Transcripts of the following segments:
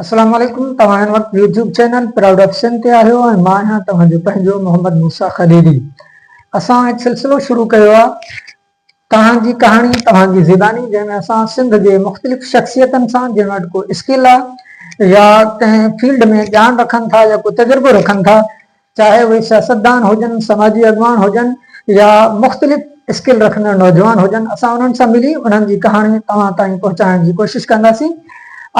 السلام عليڪم توهان هن وقت YouTube channel proud of Sindh تي آهيو ۽ مان آهيان توهان جو پنهنجو محمد موسيٰ خليلي. اسان هڪ سلسلو شروع ڪيو آهي توهان جي ڪهاڻي توهان جي زباني جنهن ۾ اسان سنڌ جي مختلف شخصيتن سان جن وٽ ڪو اسڪل آهي يا ڪنهن فيلڊ ۾ ڄاڻ رکن ٿا يا ڪو تجربو رکن ٿا چاهي اهي سياستدان هجن، سماجي اڳواڻ هجن يا مختلف اسڪل رکندڙ نوجوان هجن، اسان انهن سان ملي انهن جي ڪهاڻي توهان تائين پهچائڻ جي ڪوشش ڪنداسين.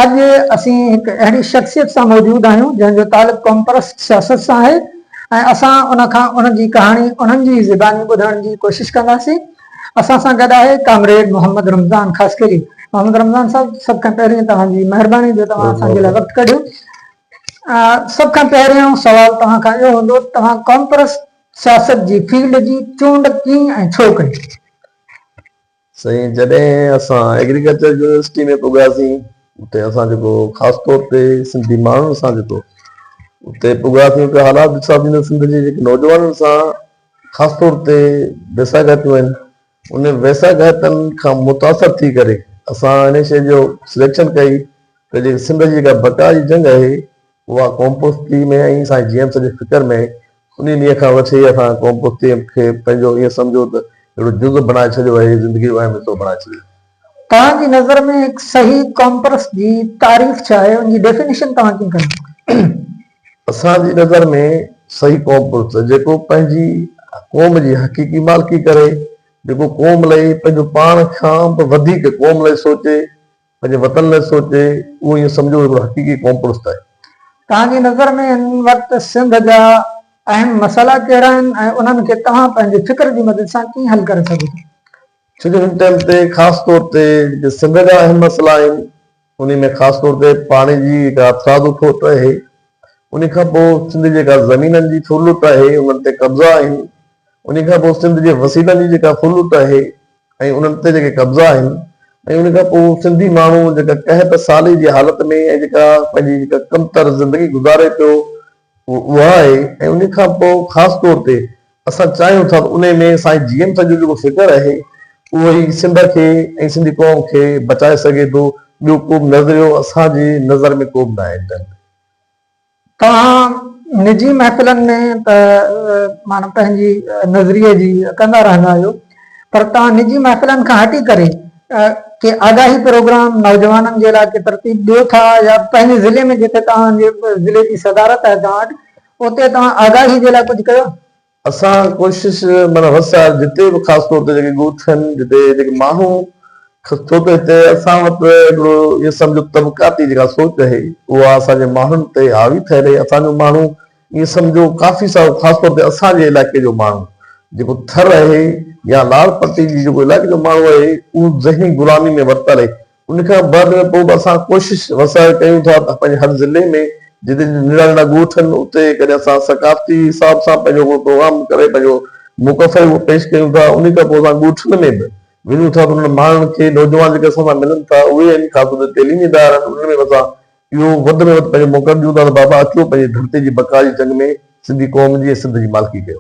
اڄ اسين هڪ اهڙي شخصيت سان موجود آهيون جنهن جو تعلق قومپرست سياست سان آهي ۽ اسان ان کان انهن جي ڪهاڻي انهن جي ئي زباني ٻڌڻ جي ڪوشش ڪنداسين. اسان سان گڏ آهي ڪامريڊ محمد رمضان خاصخيلي. محمد رمضان صاحب سڀ کان پهرين توهان جي مهرباني جو توهان اسان جي لاء وقت ڪڍيو. سڀ کان پهريون سوال توهان کان اهو هوندو ته توهان قومپرست سياست جي فيلڊ جي چونڊ ڪيئن ۽ ڇو ڪئي؟ سائين جڏهن اسان ايگريڪلچر يونيورسٽي ۾ پڳاسين اتي اسان جيڪو خاص طور تي سنڌي ماڻهن سان جيڪو اتي پڳاسين اتي حالات ڏساسين ته سنڌ جي جيڪي نوجوانن سان خاص طور تي ويساهه گهاتيون آهن ان ويساهه گهاتن کان متاثر ٿي ڪري اسان ان شيء جو سليڪشن ڪئي ته جيڪي سنڌ جي جيڪا بقا جي جنگ آهي اها قومپرستي ۾ ۽ سائين جي ايم سيد جي فڪر ۾ ان ڏينهن کان وٺي اسان قومپرستي کي پنهنجو ائين سمجهو ته اهڙو جز بڻائي ڇڏيو آهي زندگي جو اهم حصو بڻائي ڇڏيو. توهان جي نظر ۾ هڪ صحيح قومپرست جي تعريف ڇا آهي ان جي ڊيفينيشن توهان ڪيئن ڪندا؟ اسان جي نظر ۾ صحيح قوم پرست جيڪو پنهنجي قوم جي حقيقي مالڪي ڪري، جيڪو قوم لئي پنهنجو پاڻ کان به وڌيڪ قوم لئي سوچي، پنهنجي وطن لئي سوچي، اهو ائين سمجهو هڪڙو حقيقي قوم پرست آهي. توهان جي نظر ۾ هن وقت سنڌ جا اهم مسئلا ڪهڙا آهن ۽ انهن کي توهان پنهنجي فڪر جي مدد سان ڪيئن حل ڪري سگهو ٿا؟ ڇو جو هن ٽائيم تي خاص طور تي جيڪي سنڌ جا اهم مسئلا آهن انهي ۾ خاص طور تي پاڻي جي جيڪا هٿرادو کوٽ آهي، انهي کان پوء سنڌ جي جيڪا زمينن جي ڦرلٽ آهي، انهن تي قبضا آهن، انهي کان پوء سنڌ جي وسيلن جي جيڪا ڦرلٽ آهي ۽ انهن تي جيڪي قبضا آهن ۽ انهي کان پوء سنڌي ماڻهو جيڪا قحط سالي جي حالت ۾ ۽ جيڪا پنهنجي جيڪا ڪمتر زندگي گذاري پيو اها آهي ۽ انهي کان پوء خاص طور تي اسان چاهيون ٿا ته انهي ۾ سائين جي ايم سيد جو جيڪو فڪر آهي اهو ئي سنڌ کي ۽ سنڌي قوم کي بچائي سگهي ٿو ٻيو ڪو به نظريو اسان جي نظر ۾ ڪو به ناهي هن ٽائيم تي. توهان نجي محفلن ۾ ته معنيٰ پنهنجي نظريي جي ڪندا رهندا آهيو پر توهان نجي محفلن کان هٽي ڪري ڪي آگاهي پروگرام نوجوانن جي لاء ڪي ترتيب ڏيو ٿا يا پنهنجي ضلعي ۾ جتي توهان جي ضلعي جي صدارت آهي توهان وٽ اتي توهان آگاهي جي لاء ڪجهه ڪيو؟ اسان ڪوشش معنيٰ وس آهر جتي به خاص طور تي جيڪي ڳوٺ آهن جتي جيڪي ماڻهو ڇو ته هتي اسان وٽ هڪڙو ائين سمجهو طبقاتي جيڪا سوچ آهي اها اسان جي ماڻهن تي حاوي ٿيل آهي اسان جو ماڻهو ائين سمجهو ڪافي سارو خاص طور تي اسان جي علائقي جو ماڻهو جيڪو ٿر آهي يا لاڙ پٽي جي جيڪو علائقي جو ماڻهو آهي اهو ذهني غلامي ۾ ورتل آهي ان کان بعد ۾ پوء به اسان ڪوشش وسائل ڪيون ٿا ته پنهنجي هر ضلعي ۾ جتي ننڍڙا ننڍڙا ڳوٺ آهن اتي ڪڏهن اسان ثقافتي حساب سان پنهنجو ڪو پروگرام ڪري پنهنجو موقف آهي اهو پيش ڪيون ٿا ان کان پوء اسان ڳوٺن ۾ به وڃون ٿا ته انهن ماڻهن کي نوجوان جيڪي اسان سان ملن ٿا اهي آهن خاص طور تي تعليمي ادارا آهن انهن ۾ به اسان اهو وڌ ۾ وڌ پنهنجو موقف ڏيون ٿا ته بابا اچو پنهنجي ڌرتي جي بقا جي جنگ ۾ سنڌي قوم جي ۽ سنڌ جي مالڪي ڪيو.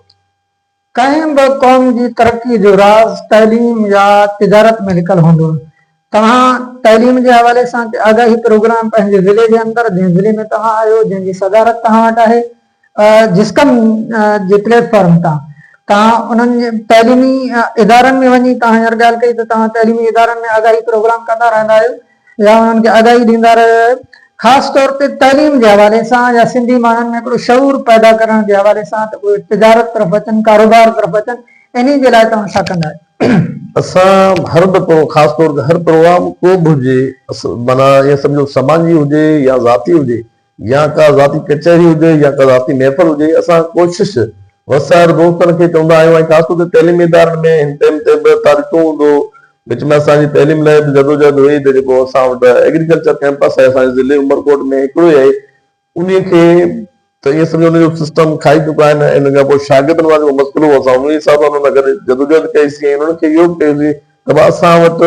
ڪنهن به قوم جي ترقي جو راز تعليم يا تجارت ۾ لڪل هوندو آهي. توهان تعليم جي حوالي سان ڪي آگاهي پروگرام پنهنجي ضلعي جي اندر جنهن ضلعي ۾ توهان آهيو جنهن جي صدارت توهان وٽ آهي جسقم جي پليٽ فارم تان توهان انهن جي تعليمي ادارن ۾ وڃي توهان هينئر ڳالهه ڪئي ته توهان تعليمي ادارن ۾ آگاهي پروگرام ڪندا رهندا آهيو يا انهن کي آگاهي ڏيندا رهيا آهيو خاص طور تي تعليم جي حوالي سان يا سنڌي ماڻهن ۾ هڪڙو شعور پيدا ڪرڻ جي حوالي سان ته اهي تجارت طرف اچن ڪاروبار طرف اچن انهي جي لاء توهان ڇا ڪندا آهيو؟ اسان هر به خاص طور تي هر پروگرام ڪو به هجي معنيٰ ائين سمجهو سماجي هجي يا ذاتي هجي يا ڪا ذاتي ڪچهري هجي يا ڪا ذاتي محفل هجي اسان ڪوشش وسائر دوستن کي چوندا آهيون ۽ خاص طور تي تعليمي ادارن ۾ هن ٽيم تي به تان ڏٺو هوندو وچ ۾ اسان جي تعليم لاء به جدوجهد هئي ته جيڪو اسان وٽ ايگريڪلچر ڪئمپس آهي اسان جي ضلعي عمرڪوٽ ۾ هڪڙو ئي آهي انهي کي ته ائين سمجهو ان جو سسٽم کائي چڪا آهن ۽ ان کان پوء شاگردن وارو جيڪو مسئلو هو اسان انهي حساب سان انهن سان گڏ جدوجهد ڪئي سين ۽ انهن کي اهو به چيوسين ته ڀاء اسان وٽ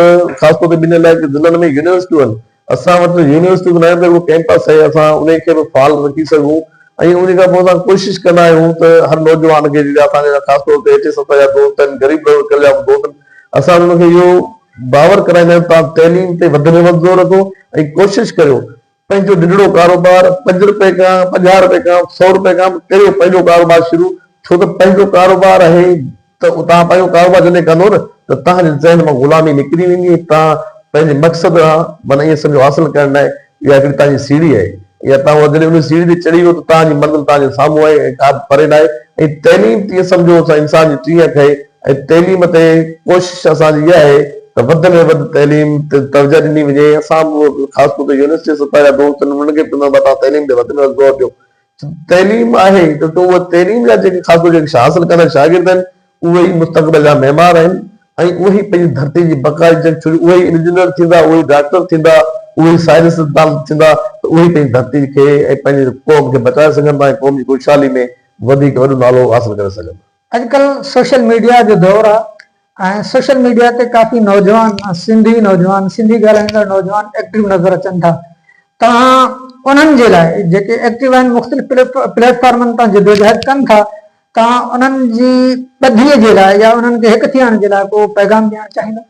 خاص طور تي ٻن علائقي ضلعن ۾ يونيورسٽيون آهن اسان وٽ يونيورسٽيون ته ناهن پر هڪڙو ڪئمپس آهي اسان انهي کي به فعال رکي سگهون ۽ انهي کان پوء اسان ڪوشش ڪندا آهيون ته هر نوجوان کي جيڪي اسان جا خاص طور تي هيٺين سطح جا دوست آهن غريب طبقي جا به دوست آهن اسان انهن کي اهو باور ڪرائيندا آهيون توهان تعليم تي وڌ ۾ وڌ زور رکو ۽ ڪوشش ڪريو. پنهنجو ننڍڙو ڪاروبار پنج روپئي کان، 50 روپئي کان، سئو روپئي کان به ڪريو پنهنجو ڪاروبار شروع ڇو ته پنهنجو ڪاروبار آهي ته توهان پنهنجو ڪاروبار جڏهن ڪندو نه ته توهان جي ذهن مان غلامي نڪري ويندي ۽ توهان پنهنجي مقصد کان معنيٰ ائين سمجهو حاصل ڪرڻ لاء اها هڪڙي توهان جي سيڙهي آهي يا توهان جڏهن ان سيڙهي تي چڙهي ويو ته توهان جي منزل توهان جي سامهون آهي ۽ ڪا به پري ناهي ۽ تعليم ته ائين سمجهو اسان انسان جي ٽين اک آهي ۽ تعليم تي ڪوشش اسان جي اها آهي ته وڌ ۾ وڌ تعليم تي توجه ڏني وڃي اسان به خاص طور تي يونيورسٽي سطح جا دوست آهن انهن کي به چوندو آهيان ته توهان تعليم تي وڌ ۾ وڌ زور ڏيو تعليم آهي ته اها تعليم جا جيڪي خاص طور جيڪي حاصل ڪندڙ شاگرد آهن اهي ئي مستقبل جا معمار آهن ۽ اهي ئي پنهنجي ڌرتي جي بقا جي جنگ ڇو جو اهي ئي انجنيئر ٿيندا، اهي ئي ڊاڪٽر ٿيندا، اهي ئي سائنسدان ٿيندا ته اهي ئي پنهنجي ڌرتي کي ۽ پنهنجي قوم کي بچائي سگهندا ۽ قوم جي خوشحالي ۾ وڌيڪ وڏو نالو حاصل ڪري سگهندا. اڄڪلهه سوشل ميڊيا جو دور آ ۽ سوشل ميڊيا تي ڪافي نوجوان سنڌي نوجوان سنڌي ڳالهائيندڙ نوجوان ايڪٽو نظر اچن ٿا توهان انهن جي لاء جيڪي ايڪٽو آهن مختلف پليٽ فارمن تان جدوجهد ڪن ٿا توهان انهن جي ٻڌيء جي لاء يا انهن کي هڪ ٿيڻ جي لاء ڪو پيغام ڏيڻ چاهيندا؟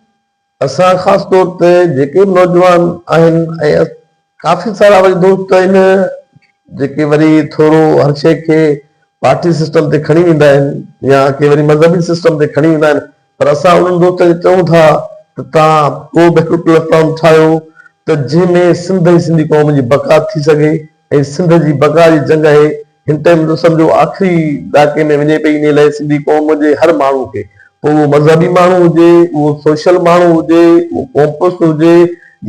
اسان خاص طور تي جيڪي به نوجوان آهن ۽ ڪافي سارا وري دوست آهن جيڪي وري ٿورو هر شيء کي پارٽي سسٽم تي کڻي ويندا آهن يا ڪي وري مذهبي سسٽم تي کڻي ويندا آهن پر اسان انهن دوستن کي چئون ٿا ته توهان ڪو به هڪڙو پليٽ فارم ٺاهيو ته جنهن ۾ سنڌ ۽ سنڌي قوم جي بقا ٿي سگهي ۽ سنڌ جي بقا جي جنگ آهي هن ٽائيم ته سمجهو آخري ڏاڪي ۾ وڃي پئي انهي لاء سنڌي قوم جي هر ماڻهو کي پوء اهو مذهبي ماڻهو هجي اهو سوشل ماڻهو هجي اهو قومپرست هجي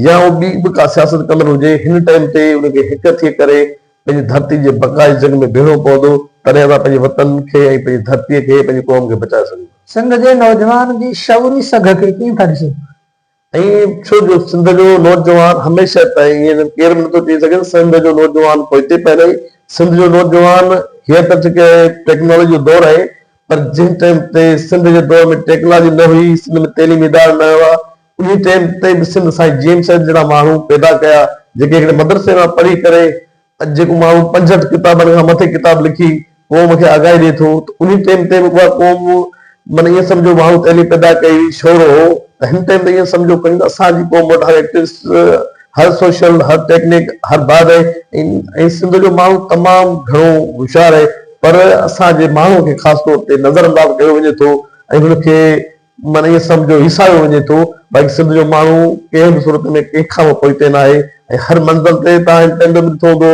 يا اهو ٻي به ڪا سياست ڪندڙ هجي هن ٽائيم تي ان کي هڪ ٿي ڪري پنهنجي ڌرتي جي بقا جي جنگ ۾ بيهڻو پوندو تڏهن اسان پنهنجي وطن کي ۽ پنهنجي ڌرتي کي پنهنجي قوم کي بچائي سگهون ٿا. سنڌ جي نوجوان جي شعوري سگهه کي ڪيئن ٿا ڏسو؟ ۽ ڇو جو سنڌ جو نوجوان هميشه تائين ائين ڪير به نٿو چئي سگهي ته سنڌ جو نوجوان پوئتي پيل آهي، سنڌ جو نوجوان هينئر ته ٺيڪ آهي ٽيڪنالاجي جو دور آهي پر جنهن ٽائيم تي سنڌ جي دور ۾ ٽيڪنالاجي نه هئي، سنڌ ۾ تعليمي ادارا نه هئا، انهي ٽائيم تي به سنڌ سائين جي ايم سيد جهڙا ماڻهو پيدا ڪيا جيڪي هڪڙي مدرسي مان پڙهي ڪري اڄ جيڪو ماڻهو 65 ڪتابن کان مٿي ڪتاب لکي قوم کي آگاهي ڏئي ٿو ته انهي ٽيم تي به اها قوم معنيٰ ائين سمجهو ماڻهو تعليم پيدا ڪئي هئي شعور هو ته هن ٽيم تي ائين سمجهو کڻي ته اسان جي قوم وٽ هر ايڪٽوسٽ هر سوشل هر ٽيڪنڪ هر باد آهي ۽ سنڌ جو ماڻهو تمام گهڻو هوشيار آهي پر اسان جي ماڻهو کي خاص طور تي نظر انداز ڪيو وڃي ٿو ۽ هن کي معنيٰ ائين سمجهو هيسايو وڃي ٿو، باقي سنڌ جو ماڻهو ڪنهن به صورت ۾ ڪنهن کان به پوئتي ناهي ۽ هر منزل تي توهان هن ٽائيم به ڏٺو هوندو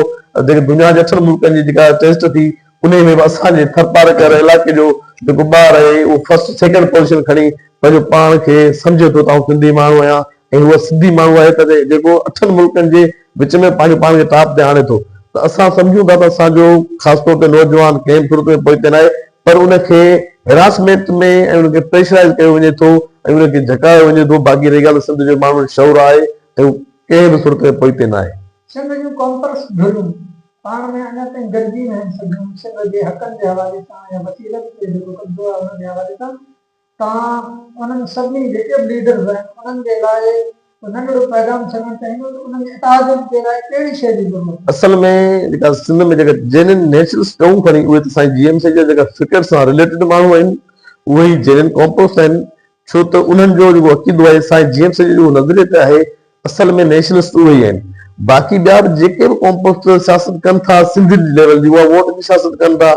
جيڪي دنيا جي اٺن ملڪن جي جيڪا ٽيسٽ ٿي انهي ۾ به اسان جي ٿرپارڪر علائقي جو جيڪو ٻار آهي اهو فرسٽ سيڪنڊ پوزيشن کڻي پنهنجو پاڻ کي سمجهي ٿو ته آئون سنڌي ماڻهو آهيان ۽ هو سنڌي ماڻهو آهي ته جيڪو اٺن ملڪن جي وچ ۾ پنهنجو پاڻ کي ٽاپ تي آڻي ٿو ته اسان سمجهون ٿا ته اسان جو خاص طور تي نوجوان ڪنهن به صورت ۾ پوئتي ناهي پر ان کي هراسمينٽ ۾ ۽ ان کي پريشرائيز ڪيو وڃي ٿو ۽ ان کي جهڪايو وڃي ٿو باقي رهي ڳالهه سنڌ جي ماڻهن وٽ شعور آهي ۽ هو ڪنهن به صورت ۾ پوئتي ناهي. سنڌ جون قومپرست ڌريون پاڻ ۾ اڃا تائين گڏجي ناهن سگهيون سنڌ جي حقن جي حوالي سان يا وسيلن تي جيڪو قبضو آهي ان جي حوالي سان توهان انهن سڀني جيڪي به ليڊرز آهن انهن جي لاء ڪو ننڍڙو پيغام ڇڏڻ چاهيندو ته انهن جي اتحاد جي لاء ڪهڙي شيء جي ضرورت آهي؟ اصل ۾ جيڪا سنڌ ۾ جيڪا جينين نيشنلسٽ چئون کڻي اهي ته سائين جي ايم سيد جا جيڪا فڪر سان رليٽيڊ ماڻهو آهن اهي ئي جينين ڪامپوسٽ آهن ڇو ته انهن جو جيڪو عقيدو آهي سائين جي ايم سيد جو جيڪو نظريي تي آهي اصل ۾ نيشنلسٽ اهي ئي آهن باقي ٻيا به جيڪي به قومپرست سياست ڪن ٿا سنڌ جي ليول جي اها ووٽ جي سياست ڪن ٿا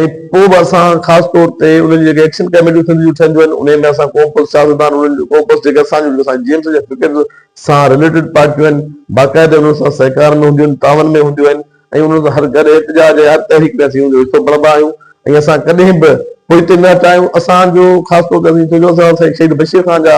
۽ پوء به اسان خاص طور تي انهن جي جيڪي ايڪشن ڪميٽيون سنڌ جون ٺهنديون آهن انهي ۾ اسان قومپرست سياستدان انهن جو قومپرست جيڪي اسان جون اسان جي ايم سي جي فڪر سان رليٽيڊ پارٽيون آهن باقاعده انهن سان سهڪار ۾ هونديون آهن تعاون ۾ هونديون آهن ۽ انهن سان هر گڏ احتجاج ۽ هر تحريڪ ۾ اسين ان جو حصو بڻبا آهيون ۽ اسان ڪڏهن به پوئتي نه هٽيا آهيون اسان جو خاص طور تي اسين ڇو جو اسان شهيد بشير خان جا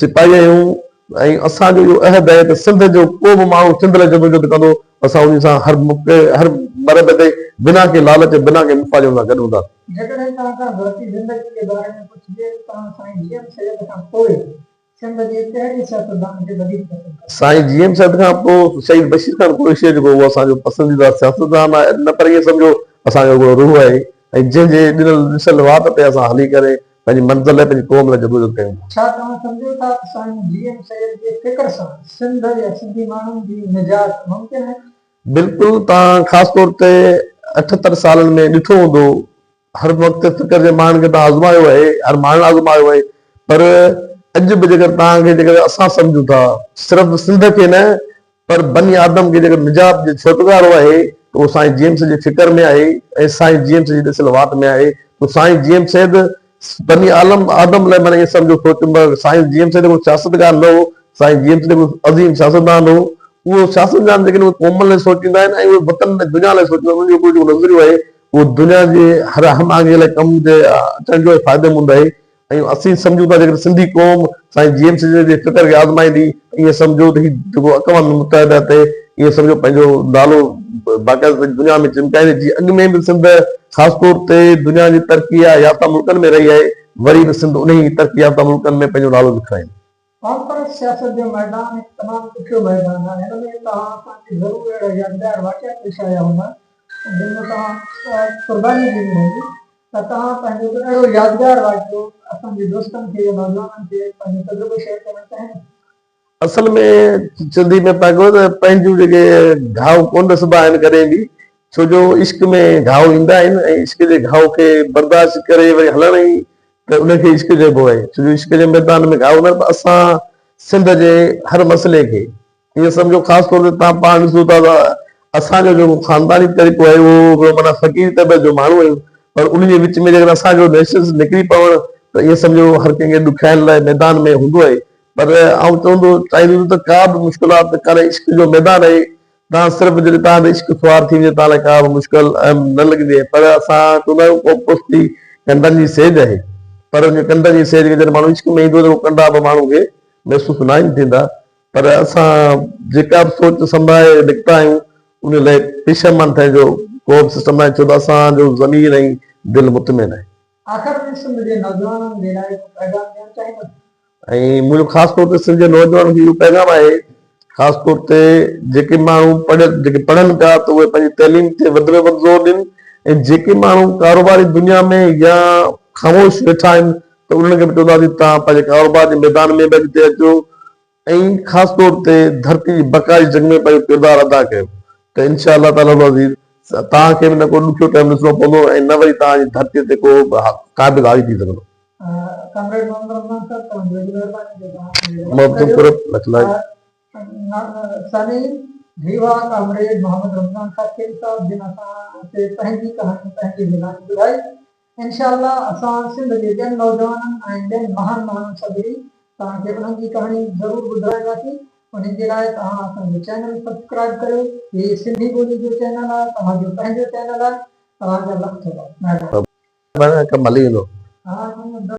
سپاهي آهيون ۽ اسان جو اهو عهد آهي ته سنڌ جو ڪو به ماڻهو سنڌ لاء جدوجهد ڪندو اسان انهي سان هر موقعي هر مرحلي تي بنا ڪنهن لالچ ۽ بنا ڪنهن مفاد جي ان سان گڏ هونداسين. جيڪڏهن توهان کان ذاتي زندگي جي باري ۾ پڇجي ته توهان سائين جي ايم سيد کان پوء سنڌ جي ڪهڙي سياستدان کي وڌيڪ پسند ڪندا؟ سائين جي ايم سيد کان پوء شهيد بشير خان قريشي جيڪو اهو اسان جو پسنديده سياستدان آهي نه پر ائين سمجهو اسان جو هڪڙو روح آهي ۽ جنهن جي ڏنل ڏسيل واٽ تي اسان هلي ڪري پنهنجي منزل لاء پنهنجي قوم لاء جدوجهد ڪيون ٿا. ڇا توهان سمجهو ٿا ته سائين جي ايم سيد جي فڪر سان سنڌ يا سنڌي ماڻهن جي نجات ممڪن آهي؟ بلڪل توهان خاص طور تي 78 سالن ۾ ڏٺو هوندو هر وقت فڪر جي ماڻهن کي توهان آزمايو آهي هر ماڻهن آزمايو آهي پر اڄ به جيڪر توهان کي جيڪر اسان سمجهون ٿا صرف سنڌ کي نه پر بني آدم کي جيڪر نجات جي ڇوٽڪارو آهي ته اهو سائين جي ايم سيد جي فڪر ۾ آهي ۽ سائين جي ايم سيد جي ڏسيل واٽ ۾ آهي ته سائين جي ايم سيد بني عالم آدم لاء معنيٰ ائين سمجهو سوچ سائين جي ايم سيد ڪو سياستگان نه هو، سائين جي ايم سيد هڪڙو عظيم سياستدان هو. اهو سياستدان جيڪڏهن اهي قومن لاء سوچيندا آهن ۽ اهي وطن ۽ دنيا لاء سوچيندا آهن انهن جو هڪڙو جيڪو نظريو آهي اهو دنيا جي هر هم آهنگي لاء ڪم جي اچڻ جو ۽ فائديمند آهي ۽ اسين سمجهون ٿا جيڪڏهن سنڌي قوم سائين جي ايم سيد جي فڪر کي آزمائيندي ته ائين سمجهو ته هي جيڪو اقوام متحده تي ائين سمجهو پنهنجو نالو باقاعده دنيا ۾ چمڪائيندي جيئن اڳ ۾ به سنڌ خاص طور تي دنيا جي ترقي يافته ملڪن ۾ رهي آهي وري به سنڌ انهي ترقي يافته ملڪن ۾ پنهنجو نالو لکرائيندي. قومپرست سياست جو ميدان هڪ تمام ڏکيو ميدان آهي. هن ۾ توهان اسان کي ضرور اهڙا يادگار واقعا پيش آيا هوندا جن ۾ توهان قرباني ڏني هوندي ته توهان پنهنجو ڪو اهڙو يادگار واقعو اسان جي دوستن کي يا نوجوانن کي پنهنجو تجربو شيئر ڪرڻ چاهيندا؟ اصل ۾ سنڌي ۾ پهاڪو آهي ته پنهنجون جيڪي گهاء ڪونه ڏسبا آهن ڪڏهن به ڇو جو عشق ۾ گهاء ايندا آهن ۽ عشق جي گهاء کي برداشت ڪري وري هلڻ ئي ته ان کي عشق چئبو آهي ڇو جو عشق جي ميدان ۾ گهاء هوندا آهن پر اسان سنڌ جي هر مسئلي کي ائين سمجهو خاص طور تي توهان پاڻ ڏسو ٿا ته اسان جو جيڪو خانداني طريقو آهي اهو هڪڙو معنيٰ فقير طبيعت جو ماڻهو آهيون پر ان جي وچ ۾ جيڪڏهن اسان جو نيشنز نڪري پوڻ ته ائين سمجهو هر ڪنهن کي ڏکيائين لاء ميدان ۾ هوندو آهي پر آئون چوندو چاهيندس ته ڪا به مشڪلات ڪانهي عشق جو ميدان آهي توهان صرف جڏهن توهان تي عشق سوار ٿي وڃي توهان لاء ڪا به مشڪل نه لڳندي آهي پر اسان چوندا آهيون ڪو پستي ڪنڊن جي سيج آهي پر ان ڪنڊن جي سيج کي جڏهن ماڻهو عشق ۾ ايندو ته اهي ڪنڊا به ماڻهو کي محسوس ناهن ٿيندا پر اسان جيڪا به سوچ سنڀائي نڪتا آهيون ان لاء پشيمان ٿيڻ جو ڪو به سسٽم ناهي ڇو ته اسان جو ضمير ۽ دل مطمئن آهي. آخر ۾ سنڌ جي نوجوانن جي لاء ڪو پيغام ڏيڻ چاهيندس؟ ۽ منهنجو خاص طور تي سنڌ جي نوجوانن کي اهو پيغام آهي خاص طور تي جيڪي ماڻهو پڙهيل جيڪي پڙهن پيا ته اهي پنهنجي تعليم تي وڌ ۾ وڌ زور ڏين ۽ جيڪي ماڻهو ڪاروباري دنيا ۾ يا خاموش ويٺا آهن ته انهن کي به چونداسين توهان پنهنجي ڪاروبار جي ميدان ۾ به اڳتي اچو ۽ خاص طور تي ڌرتي جي بقا جي جنگ ۾ پنهنجو ڪردار ادا ڪيو ته انشاء الله تعالي العزيز توهان کي به نه ڪو ڏکيو ٽائيم ڏسڻو پوندو ۽ نه وري توهان جي ڌرتي تي ڪو به قابض حاوي ٿي سگهندو. ڪامريڊ محمد رمضان صاحب توهان جي وڏي مهرباني جو توهان اسان جو وقت محبتون ڪڍيو. قرب لک لائق. سامعين هي هئا ڪامريڊ محمد رمضان خاصخيلي صاحب جن اسان کي پنهنجي ڪهاڻي پنهنجي زباني ٻڌائي. انشاء الله اسان سنڌ جي ٻين نوجوانن ۽ ٻين مهان ماڻهن سان ملي توهان کي انهن جي ڪهاڻي ضرور ٻڌرائينداسين انهي جي لاء توهان اسان جو چينل سبسڪرائب ڪريو هي سنڌي ٻولي جو چينل آهي توهان جو پنهنجو چينل آهي توهان جا لک ٿورا مهرباني. ڪم هلي ويندو. ها.